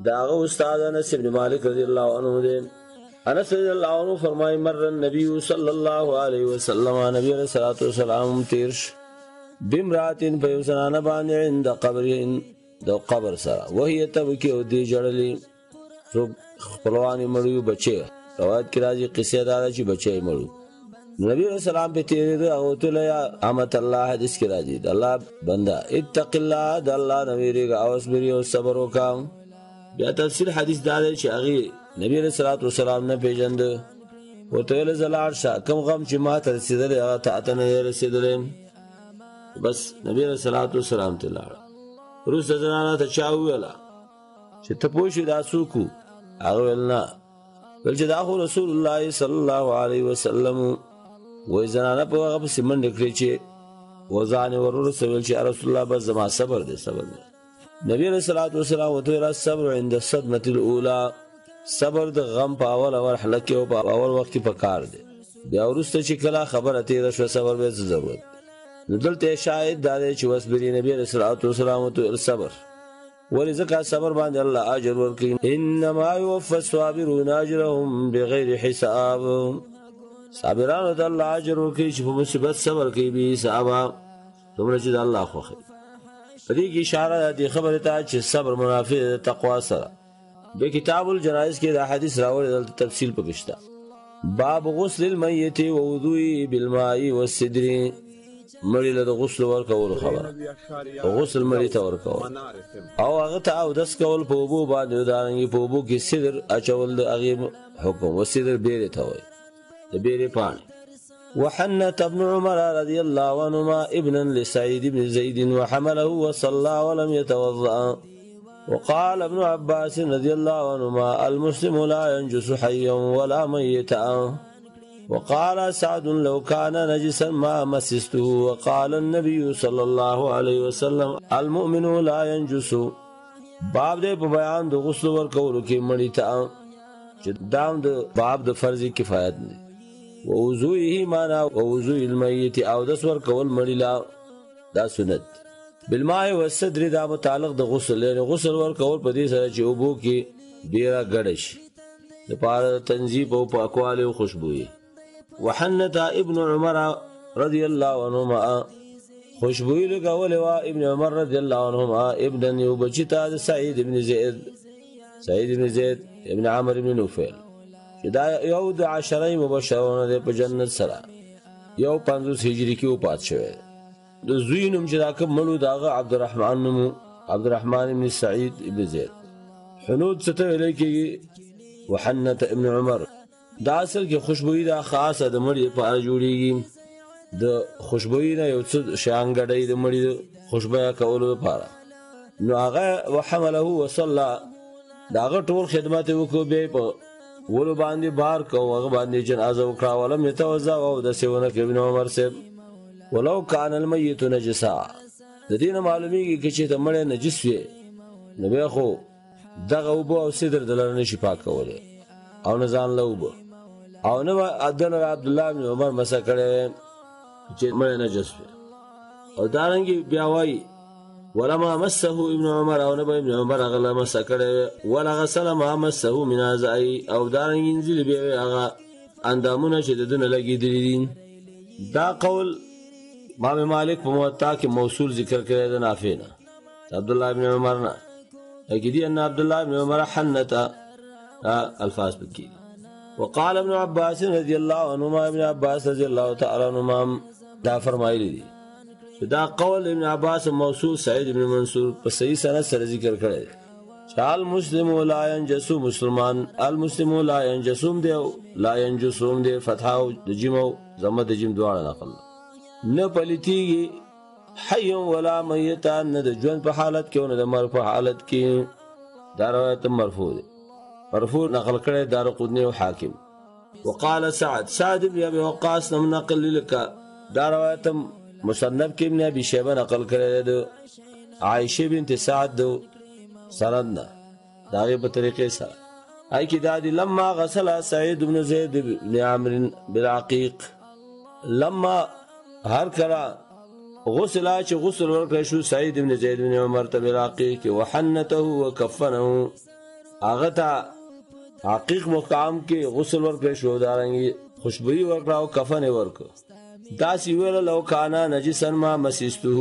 د هغه استاد انس بن مالک رضی الله عنه دی. انس رضی الله عنه فرمایي مر النبي صلی الله علیه وسلم، نبی علیه الصلاة والسلام تیر شو بامرأة، په یو زنانه باندې، عند قبر، د قبر سره، وهي تبکي، او دې ژړلې، څوک خپلوان یې مړي وو، بچی، روایت کې راځي قصه دا ده چې بچی یې مړ و. نبی علیه السلام پې تېرېده، هغه ورته ویل یا امة الله، حدیث کې راځي د الله بنده اتق الله، د الله نه وېرېږه او اصبري او صبر وکړه. بیا تفسیر حدیث دا دی چې هغې نبی علیه الصلاة والسلام نه پېژنده، ورته ویل زه لاړ شه، کوم غم چې ما ته رسېدلی هغه تا ته نه دی رسېدلی. بس نبی علیه الصلاة والسلام ته لاړه. وروسته زنانه ته چا وویله چې ته پوه شوې دا څوک و؟ هغه ویل نه، ویل چې دا خو رسول الله صلی الله علیه وسلم. وایي زنانه په هغه پسې منډې کړې چې وځان یې ور ورسول چې یا رسول الله بس زما صبر دی، صبر دی. نبی علیه الصلاة والسلام ورته ویل الصبر عند الصدمة الاولى، صبر د غم په اوله مرحله کې او په اول وخت کې په کار دی، بیا وروسته چې کله خبره تېره شوه صبر بیا څه ضرورت. نو دلته شاهد دا دی چې واصبري، نبی علیه الصلاة والسلام ورته ویل صبر، ولې؟ ځکه صبر باندې الله اجر ورکوي. انما یوفى الصابرون اجرهم بغیر حساب، صابرانو ته الله اجر ورکوي چې په مصیبت صبر کوي بې حسابه، دومره چې د الله خوښوي. په دې کې اشاره ده دې خبرې ته چې صبر منافع دی د تقوا سره. به کتاب الجنائز کې دا حدیث راوړی، دلته تفصیل پکې شته. باب غسل المیت ووضوء بالماء والسدر. مړي له د غسل ورکولو خبره، غسل مړي ته ورکول او هغه ته اودس کول په اوبو باندې، دارنګې په اوبو کې سدر اچول د هغې حکم. وسدر بیرې ته وایي، د بیرې پاڼې. وحنت ابن عمر رضي الله عنهما ابنا لسعيد بن زيد وحمله وصلى ولم يتوضأ. وقال ابن عباس رضي الله عنهما المسلم لا ينجس حيا ولا ميتا. وقال سعد لو كان نجسا ما مسسته. وقال النبي صلى الله عليه وسلم المؤمن لا ينجس. باب دې په بیان د غسل ورکولو کې مړی ته، چې دام د باب د فرض کفایت دی. ووضوئه معنا ووضوء المیت، او دس ورکول مړی لا دا سنت. بالماء والسدر دا متعلق د غسل، یعنی غسل ورکول په دې سره چې اوبو کې بیره ګډه شي دپاره د تنظیف او پاکوالي او خوشبویي. وحنت ابن عمر رضی الله عنهما، خوشبویي لګولې وه ابن عمر رضی الله عنهما ابن یو بچي ته د سعید ابن زید، سعید ابن زید ابن عمر ابن نوفل، چې دا یو د عشرې مبشرونه دی په جنت سره، 51 هجري کې وفات شوی. د زوی نوم چې دا کوم مړو د هغه عبدالرحمن نوم، عبدالرحمن ابن سعید ابن زید. حنود څه ته ویلی کېږي؟ وحنت ابن عمر، دا اصل کې خوشبویي دا خاصه د مړي لپاره جوړېږي. د خوشبویي نه یو څه شیان ګډوي د مړي د خوشبویه کولو لپاره. نو هغه وحمله وصلی، د هغه ټول خدمت یې وکړو، بیا یې په ولو باندې بار کو، هغه باندې جنازه وکړه. ولم یتوضأ، او داسې ونه کړه ابن عمر صاحب. ولو کان المیت نجسا، د دې نه معلومیږي که چېرته مړی نجس وي نو بیا خو دغه اوبه او سدر دلته نه شي پاکولی، او نه ځان له اوبه، او نه به دله عبدالله بن عمر مسه کړی وی چې مړی نجس وي. او دارنګې بیا وایي ولما مسه ابن عمر، او نه به ابن عمر هغه له مسه کړی وی. ولا غسل ما مسه من اعضائه، او دارنګې انځلي بیا وی هغه اندامونه چې د ده نه لګېدلي دي. دا قول امام مالک په موطا کې موصول ذکر کړی د نافع نه، عبدالله بن عمر نه، لکه دي ان عبدالله بن عمر حنت الفاظ پکې. وقال ابن عباس رضی الله عنهما، ابن عباس رضی الله تعالی عنهما دا فرمایلی دي چې دا قول ابن عباس موصول سعید بن منصور په صحیح سند سره ذکر کړی دی چې المسلم لا ينجس، مسلمان المسلم لا ينجسوم دی، لا ينجسوم دی، فتحه او د جیم او ضمه د جیم دواړه نقل، نه پلیتیږي حی ولا میتا، نه د ژوند په حالت کې او نه د مرګ په حالت کې. دا روایت مرفوع دی، مرفوع نقل کړی دارقطني او حاکم. وقال سعد، سعد بن ابي وقاص نم نقل لك، دا روایت مصنف کې ابن ابي شيبه نقل کړی دی د عائشه بنت سعد د سند نه، د هغې په طریقې سره. هغې کې دا دي لما غسل سعید بن زید بن عمرو بالعقیق، لما هر کله غسل چې غسل ورکړی شو سعید بن زید بن عمر ته بالعقیق، وحنته وکفنه، هغه ته عقیق مقام کې غسل ورکړی شو، دارنګې خوشبویي ورکړه او کفن یې ورکړ. داسې ویله لو کان نجسا ما مسسته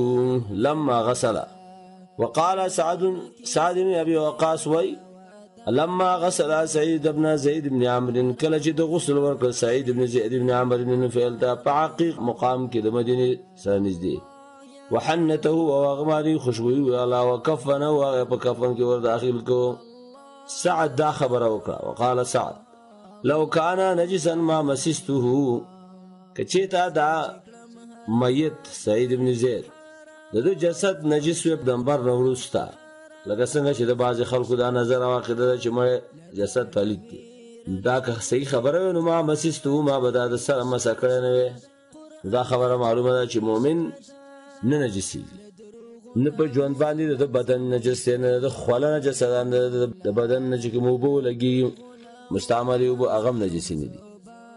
لما غسل. وقال سعد، سعد بن ابي وقاص وای لما غسل سعید بن زید بن عمرو، کله چې د غسل ورکړ سعید بن زید بن عمرو بن نفیل ته په عقیق مقام کې د مدینې سره نږدې، وحنته او هغه باندې خوشبویي ویله وکفنه، او هغه په کفن کې ور داخل کړو. سعد دا خبره وکړه. وقال سعد لو کان نجسا ما مسسته، که چېرته دا میت سعید بن زید د ده جسد نجس وي د مبر نه وروسته، لکه څنګه چې د بعضې خلکو دا نظر او عقیده ده چې مړی جسد پلیت دی، دا که صحیح خبره وي نو ما مسسته، ما به دا د سره مسه کړی نه وی. دا خبره معلومه ده چې مؤمن نه نجسېږي، نه په ژوند باندې د بدن نجس دی، نه د خوله نجس ده، نه د بدن نه چې کوم اوبه ولګېږي مستعملې اوبه هغه هم نجسې نه دي.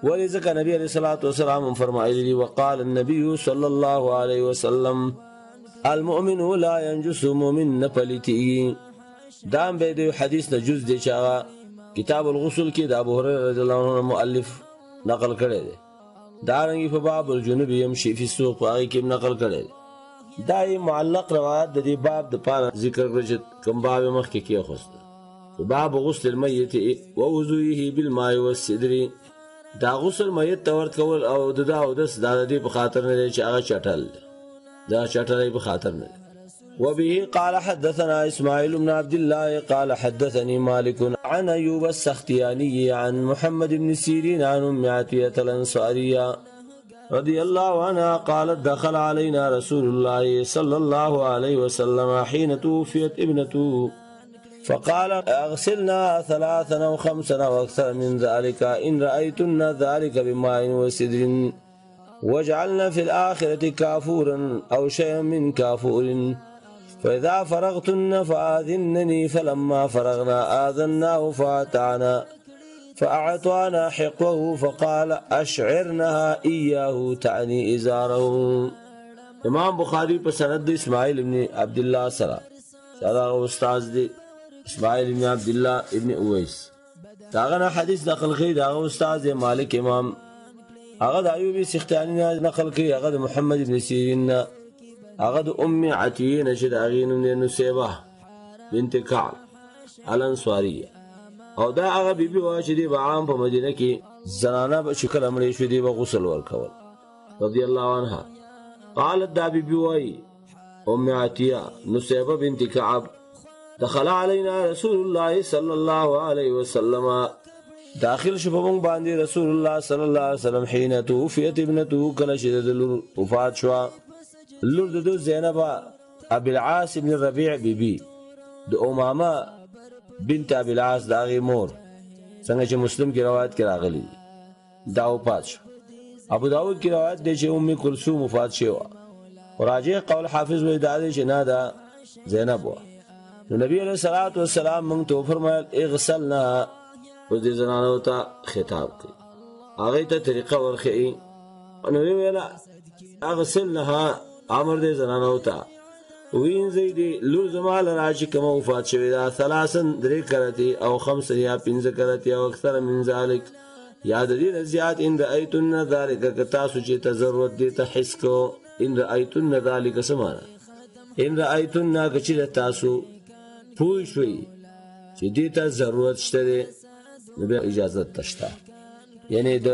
ولې؟ ځکه نبی علیه الصلاة والسلام هم فرمایلي دي وقال النبي صلی الله علیه وسلم المؤمن لا ينجس، مؤمن نه پلیتېږي. دا هم به د یو حدیث نه جز دی چې هغه کتاب الغسل کې د ابو هريره رضی الله عنه مؤلف نقل کړی دی. دارنګې په باب الجنوب یمشي فی السوق په هغې کې هم نقل کړی دی. دا یې معلق روایت د دې باب دپاره ذکر کړی چې کوم باب یې مخکې کېښوست. باب غسل المیت ووضوئه بالماء والسدر. دا غسل میت ته ورکول او د دا اودس دا د دې په خاطر نه دی چې هغه چټل دی، دا چټلۍ په خاطر نه دی. وبه قال حدثنا إسماعيل بن عبد الله قال حدثني مالك عن أيوب السختياني عن محمد بن سيرين عن أم عطية الأنصارية رضي الله عنها قالت دخل علينا رسول الله صلى الله عليه وسلم حين توفيت ابنته فقال اغسلنا ثلاثا أو خمسا أو أكثر من ذلك إن رأيتن ذلك بماء وسدر وجعلنا في الآخرة كافورا أو شيئا من كافور فإذا فرغتن فآذنني فلما فرغنا آذناه فأتانا فأعطانا حقه فقال أشعرنها إياه تعني إزاره. امام بخاری په سند اسماعیل ابن عبد الله سره، دا استاد دی اسماعیل ابن عبد الله ابن اویس، داغه نه حدیث نقل کوي. داغه استاد مالک امام هغه د ایوبي سختیاني نه نقل کوي، هغه د محمد ابن سیرین نه، هغه د ام عطیه نه چې د هغې نوم دی نصیبه بنت کعب الانصاریه. او دا هغه بیبي وه چې دی به عام په مدینه کې زنانه به چې کله مړې شوې دی به غسل ورکول رضی الله عنها. قالت دا بیبي وایي ام عطیه نصیبه بنت کعب دخل علينا رسول الله صلى الله عليه وسلم، داخل شو په موږ باندې رسول الله صلی الله علیه وسلم حين توفیت ابنته، کله چې د لور وفات شوه. لور د ده زینب ابي العاص بن الربيع بیبي د امامه بنت ابي العاص د هغې مور، څنګه چې مسلم کې روایت کې راغلي دي، دا وفات شو. ابو داود کې روایت دی چې ام کلثوم وفات شوې وه. راجح قول حافظ وایي دا دی چې نه دا زینب وه. نو نبی علیه الصلاة والسلام موږ ته وفرمایل اغسلنا، اوس دې زنانو ته خطاب کوي، هغې ته طریقه ورښیي. نو ویې ویله اغسلنها، امر دی زنانو ته وینځئ دې لور زما لره چې کومه وفات شوې ده ثلاثا درې کرتې او خمسا یا پنځه کرتې او اکثر من ذلک یا د دې نه زیات ان رأیتن ذلک، که تاسو چې ته ضرورت دې ته حس کو. ان رأیتن ذلک څه معنی؟ ان رأیتن که چېرې تاسو پوه شوئ چې دې ته ضرورت شته دی نو بیا اجازه ته شته. یعنې د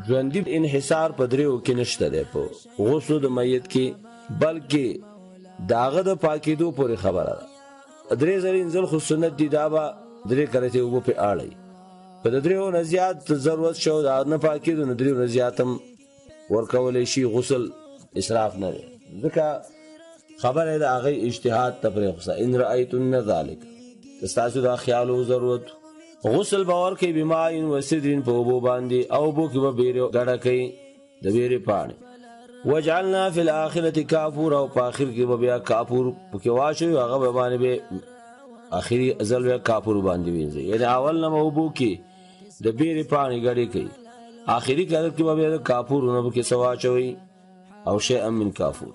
ژوندي انحصار په دریو کې نشته دی په غسل د میت کې، بلکې د هغه د پاکېدو پورې خبره ده. درې ځلې انځل خو سنت دي، دا به درې کرتې اوبه پرې اړوي. که د دریو نه زیات ضرورت شو د هغه نه پاکېدو نو دریو نه زیات هم ورکولی شي، غسل اسراف نه دی، ځکه خبره د هغې اجتهاد ته پرېښوسه. ان رأیتن ذلک، که ستاسو دا خیال و ضرورت، غسل به ورکوي بماء و سدر په اوبو باندې، او اوبو کې به بیرې ګډه کوي د بیرې پاڼې. وجعلنا فی الآخرة کافور، او په آخر کې به بیا کافور پکې واچوي، هغه به باندې به آخري ځل بیا کافور باندې وینځي. یعنې اول نه به اوبو کې د بیرې پاڼې ګډې کوي، آخري کرت کې به بیا د کافورونه پکې څه واچوي او شیئا من کافور.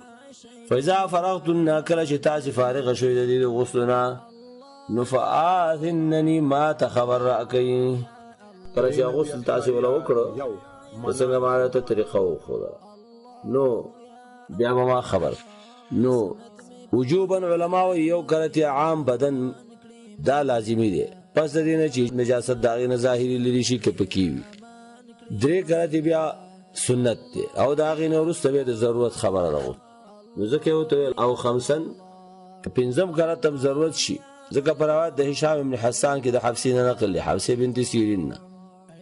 فإذا فرغتن، کله چې تاسې فارغه شوئ د دې د غسل نه، نو فآذنني، ما ته خبر راکوي. کله چې غسل تاسې وله وکړو نو څنګه ما راته طریقه وښوده نو بیا به ما خبر. نو وجوبا علما وایي یو کرت عام بدن دا لازمي دی، پس د دې نه چې نجاست د هغې نه ظاهري لرې شي که پکې وي. درې کرتې بیا سنت دی، او د هغې نه وروسته بیا د ضرورت خبره ده. نو ځکه یې ورته ویل او خمسا، که پنځم کرت هم ضرورت شي، ځکه په روایت د هشام ابن حسان کې د حفصې نه نقل دی، حفصې بنت سیرین نه،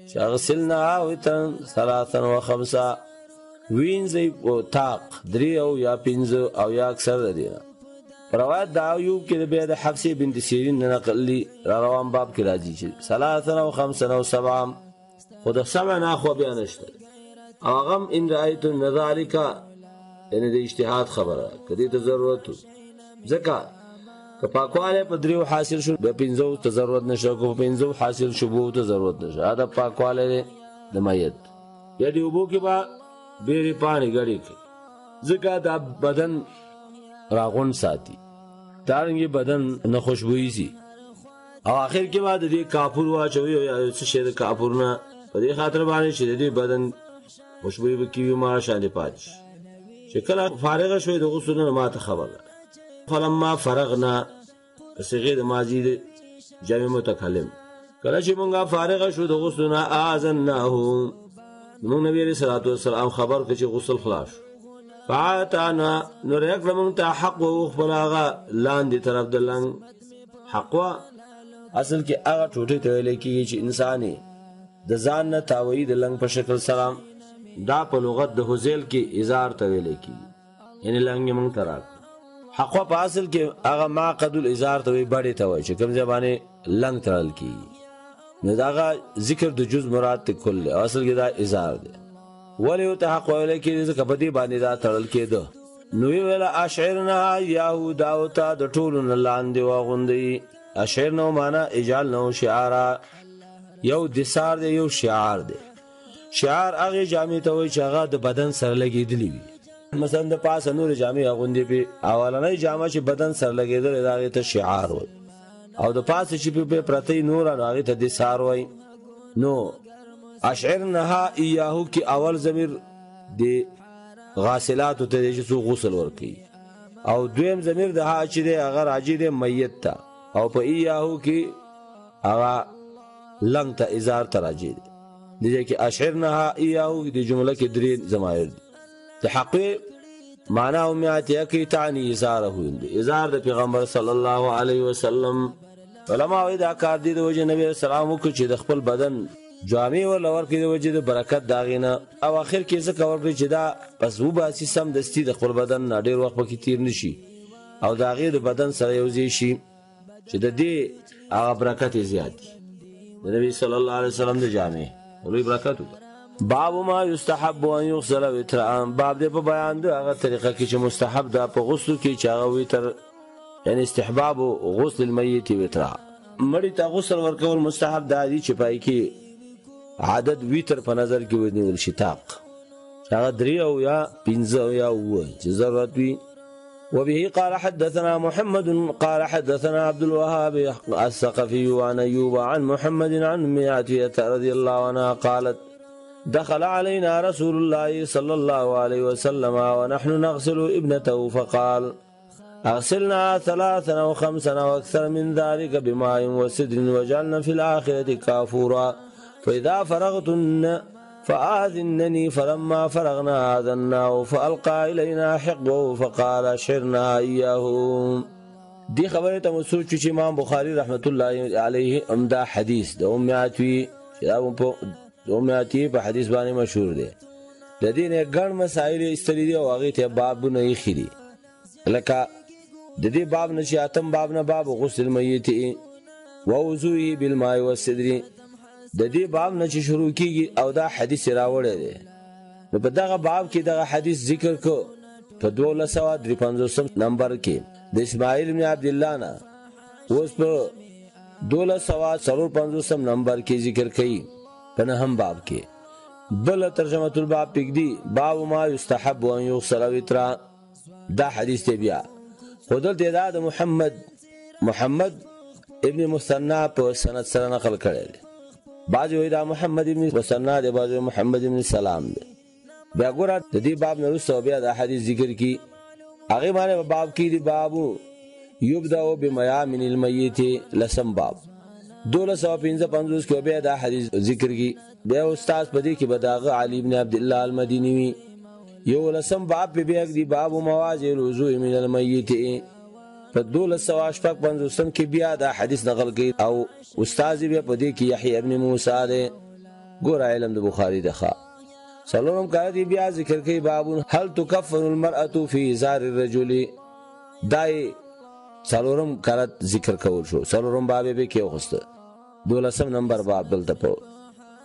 چې اغسلنها وترا ثلاثا وخمسا، وینځئ په طاق درې او یا پنځه او یا اکثر د دې نه. په روایت د ایوب کې بیا د حفصې بنت سیرین نه نقل دی، را روان باب کې راځي چې ثلاثا او خمسا او سبعا، خو د سبع نه اخوا بیا نشته. او هغه هم ان رأیتن ذلک، یعنې د اجتهاد خبره که دې ته ضرورت و، ځکه که پاکوالی په دریو حاصل شو بیا پنځو ته ضرورت نشته، که په پنځو حاصل شو اوو ته ضرورت نشته. دا د پاکوالی دی د میت. بیا دې اوبو کې به بیرې پاڼې ګډې کړي، ځکه دا بدن راغونډ ساتي، دارنګې بدن نه خوشبویي سي. او آخر کې به د دې کافور واچوي او یا یو څه شی د کافور نه، په دې خاطر باندې چې د دې بدن خوشبویي به کې وي، ما شاندې پاتې شي. چې کله فارغه شوې د غسل نه ما ته خبر ده. فلما فرغنا، په صیغې د ماضي دی، جمع متکلم. کله چې مونږه فارغ شو د غسل نه آذناه، مونږ نبی علیہ الصلوۃ والسلام خبر کړ چې غسل خلاص شو. فعاتانا نو راکړه مونږ ته حق او خپل هغه لاندې طرف د لنګ. حقوه اصل کې هغه ټوټې ته ویل کېږي چې انسان د ځان نه تاوي د لنګ په شکل سره. دا په لغت د هزیل کې ازار ته ویل کېږي، یعنی لنګ یې مونږ ته راکړه. حقوه په اصل کې هغه معقد الازار ته وایي، بډې ته وایي چې کوم ځای باندې لنګ تړل کېږي. نو دغه ذکر د جز مراد ته کل دی، اصل کې دا ازار دی. ولې ورته حق ویل کېږي؟ ځکه په دې باندې دا تړل کېده. نو یې ویله اشعرنا یهودا ته د ټولو نه لاندې واغوندئ. اشعرنا معنا اجعلنا شعارا، یو دثار دی یو شعار دی. شعار هغې جامې ته وایي چې هغه د بدن سره لګېدلي وي. مثلا د پاسه نورې جامې اغوندې پې، اولنۍ جامه چې بدن سره لګېدلې ده هغې ته شعار وایي، او د پاسه چې پې پرته نوره نو هغې ته دثار وایي. نو اشعرنها ایاهو کې اول ضمیر د غاسلاتو ته دی چې څوک غسل ورکوي، او دویم ضمیر د ها چې دی هغه راجع دی میت ته، او په ایاهو کې هغه لنګ ته ازار ته راجع دی. دې ځای کې اشعرنها ایاهو د جمله کې درې ضمایر دي. د حقوې معنا هم عطیه کوي تعني ازاره، ازار د پیغمبر صلی الله علیه وسلم. علما وایي دا کار دی د وجې نبی علیه السلام وکړو چې د خپل بدن جامې ورله ورکړي د وجې د برکت د هغې نه، او اخر کې ځکه ورکړي چې دا پس وباسي سمدستي د خپل بدن نه، ډېر وخت پکې تېر نه شي او د هغې د بدن سره یو ځای شي چې د دې هغه برکت یې زیات دي. د نبي صلی الله علیه وسلم د جامې لوی برکت وکړه. باب ما یستحب ان یغسل وترا، باب دې په بیان د هغه طریقه کې چې مستحب ده په غسل کې چې هغه وتر، یعنی استحباب غسل المیت وترا. مړي ته غسل ورکول مستحب دا دي چې پای کې عدد وتر په نظر کې ونیول شي، طاق هغه درې او یا پنځه او یا اووه چې ضرورت وي. وبه قال حدثنا محمد قال حدثنا عبد الوهاب الثقفي عن أيوب عن محمد عن أم عطية رضي الله عنها قالت دخل علينا رسول الله صلى الله عليه وسلم ونحن نغسل ابنته فقال اغسلنا ثلاثا أو خمسا أو أكثر من ذلك بماء وسدر وجعلنا في الآخرة كافورا فإذا فرغتن فآذنني فلما فرغنا آذناه فألقى إلينا حقه فقال أشعرنا إياه. دي خبره ته سوچ چې امام بخاري رحمت الله علیه عمده حدیث د ام عطیه د ام عطیه په حدیث باندې مشهور دی. د دې نه ګڼ مسایل ایستلي دي او هغې ته بابونه ایښي دي، لکه د دې باب نه چې اتم باب نه باب غسل المیت ووضوءه بالماء والسدر، د دې باب نه چې شروع کیږي او دا حدیث راوړی دی. نو په دغه باب کې دغه حدیث ذکر کو په 1253 نمبر کې د اسماعیل بن عبدالله نه، اوس په 1254 نمبر کې ذکر کوي په نهم باب کې. بل ترجمة الباب پکدي باب ما یستحب ان یغسل وترا، دا حدیث دی. بیا خو دلته دا د محمد ابن مثنی په سند سره نقل کړی دی. بعضې وایي دا محمد ابن مثنی دی، بعضې محمد ابن سلام دی. بیا ګوره د دې باب نه وروسته بیا دا حدیث ذکر کړي. هغې باندې په باب کې دی باب یبدأ بمیامن المیت، لسم باب 1255 کې بیا دا حدیث ذکر کړي. بیا استاد په دې کې به د هغه علي بن عبدالله المدیني وي. یو لسم باب په بیا دی باب مواضع الوضوء من المیت، په 1255 کې بیا دا حدیث نقل کړي او استاد بیا په دې کې یحیی ابن موسی دی. ګوره علم د بخاري دی. ښه څلورم کار دی بیا ذکر کوي باب هل تکفن المرأة فی ازار الرجل، دا څلورم کارت ذکر کول شو. څلورم باب یې پکې واخیسته، دولسم نمبر باب دلته په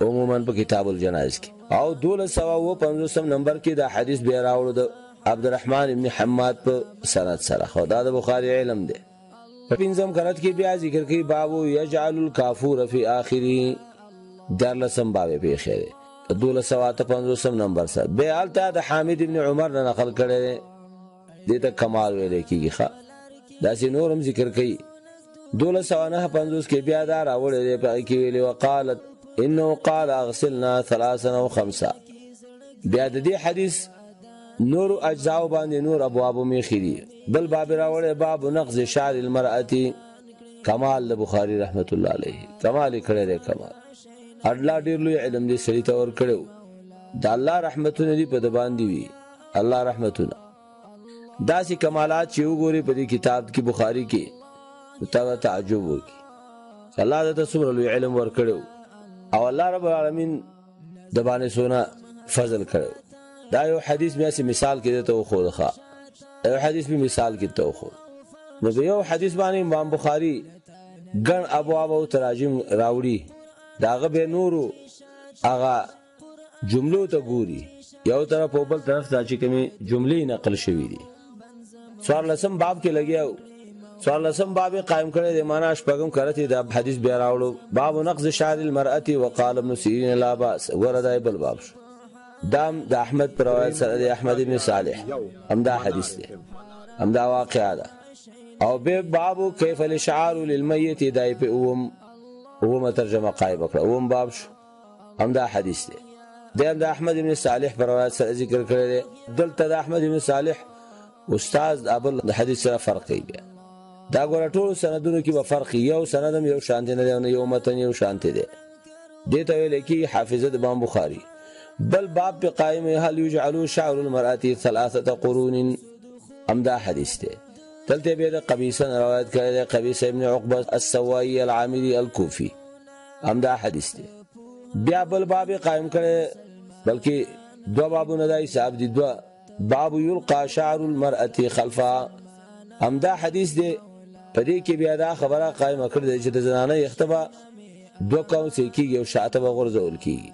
عموما په کتاب الجنایز کې. او 1255 نمبر کې دا حدیث بیا راوړو د عبدالرحمن ابن حماد په سند سره. خو دا د بخاري علم دی. په پنځم کرت کې بیا ذکر کوي باب یجعل الکافور فی آخره، دیارلسم باب یې پېښی دی 1255 نمبر سره. بیا هلته د حامد ابن عمر نه نقل کړی دی، دې ته کمال ویلی کېږي. ښه داسې نور هم ذکر کوي. 1259 کې بیا دا راوړی دی، په هغې کې ویلي وقالت انه قال اغسلنا ثلاثا او خمسه. بیا د دې حدیث نورو اجزاو باندې نور ابوابو مې ایښي دي. بل باب راوړی باب نقض شعر المرأة، کمال د بخاری رحمت الله علیه کمال کړی دی. کمال الله ډیر لوی علم دې سړي ته ورکړو. د الله رحمتونه دې په د باندې وي، الله رحمتونه. داسې کمالات چې وګوري په دې کتاب کې بخاری کې، تا به تعجب وکړي الله دې څومره لوی علم ورکړو او الله رب العالمین د باندې سونه فضل کړو. دا یو حدیث مې هسې مثال کې درته وښود، ښه یو حدیث مې مثال کې درته وښود. نو په یو حدیث باندې امام بخاري ګڼ ابواب او تراجم راوړي، د هغه بیا نورو هغه جملو ته ګوري، یو طرف او بل طرف ته چې کومې جملې نقل شوي دي. 14 باب کې لګیا و، 14 باب یې قایم کړی دی، معنا شپږم کرتې دا حدیث بیا راوړو، باب نقض شعر المرأة وقال ابن سیرین لا باس. ګوره دا یې بل باب شو. دام د احمد پر روایت سره دی، احمد ابن صالح، همدا حدیث دی، همدا واقعه ده. او به باب کیف الاشعار للمیت، دا یې په اوومه ترجمه قایمه کړه، اووم باب شو، همدا حدیث دی. دی هم د احمد ابن صالح پر روایت سره ذکر کړی دی. دلته د احمد ابن صالح استاد د بل د حدیث سره فرق کوي. بیا دا ګوره ټولو سندونو کې به فرق، یو سند هم یو شانتې نه دی، نه یو متن یو شانتې دی. دې ته ویل کېږي حافظه د امام بخاري. بل باب په قایم هل یجعل شعر المرأة 3 قرون، همدا حدیث دی. دلته بیا د قبیصه نه روایت کړی دی، قبیصه ابن عقبه السوائي العامري الکوفي، همدا حدیث دی. بیا بل باب قایم کړی، بلکې دوه بابونه دا حساب دي، دوه باب یلقى شعر المرأة خلفها، همدا حدیث دی. په دې کې بیا دا خبره قایمه کړې ده چې د زنانه یخته به دوه کوڅې کېږي او شاته به غورځول کېږي.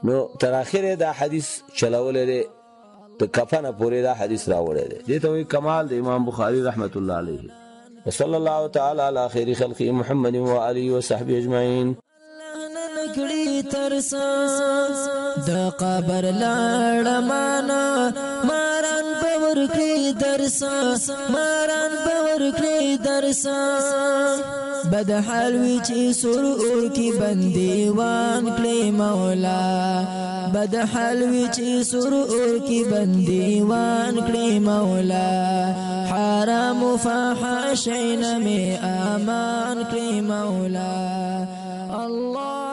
نو تر اخره دا حدیث چلولی دی، د کفنه پورې دا حدیث راوړی دی. دې ته وایي کمال د امام بخاري رحمت الله علیه. وصلی الله تعالی علی خیر خلقه محمد وآله وصحبه اجمعین. کړي ترسا د قبر لاړمانا ماران باور کړي درسا، ماران باور کړي درسا. بد حال وی چې سور اور کې بندیوان کړي مولا، بد حال وی چې سور اور کې بندیوان کړي مولا. حرام فحشین می امان کړي مولا. الله.